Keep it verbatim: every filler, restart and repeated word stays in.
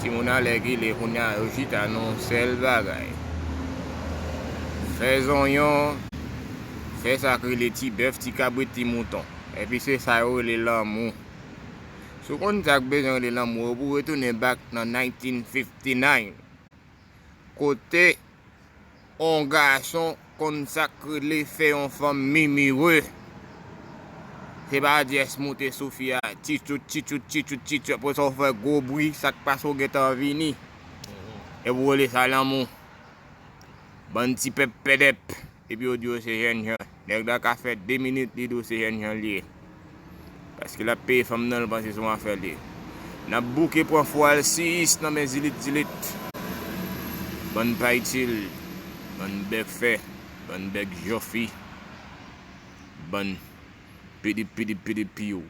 Timoun alègile kounye a yo chita nan yon sèl bagay. Fè zonyon, fè sa k rele ti bèf, ti kabrit, ti mouton. Epi se sa yo rele lanmou. Si w konn sa k bezwen rele lanmou, yo pou retounen back nan nineteen fifty-nine. Kote yon gason konn sa k rele fè yon fanm mimire. Se pa jès moute sou fi a, tchitchout, tchitchout, tchitchout, tchitchout, apre sa w fè gwo bri, sa k pase w gentan vini. Epi w rele sa lanmou. Bann ti pèp pèdèp. Epi yo di yo se jènjan. Nèg la ka fè de minit li di w se jènjan li ye. Paske l ap peye fanm nan, l panse se yon afè li ye. N ap bouke pran fou al sis nan men zilit zilit. Bann pa itil. Bann bèk fè. Bann bèk jòfi. Bann pidip pidip pidip piyo.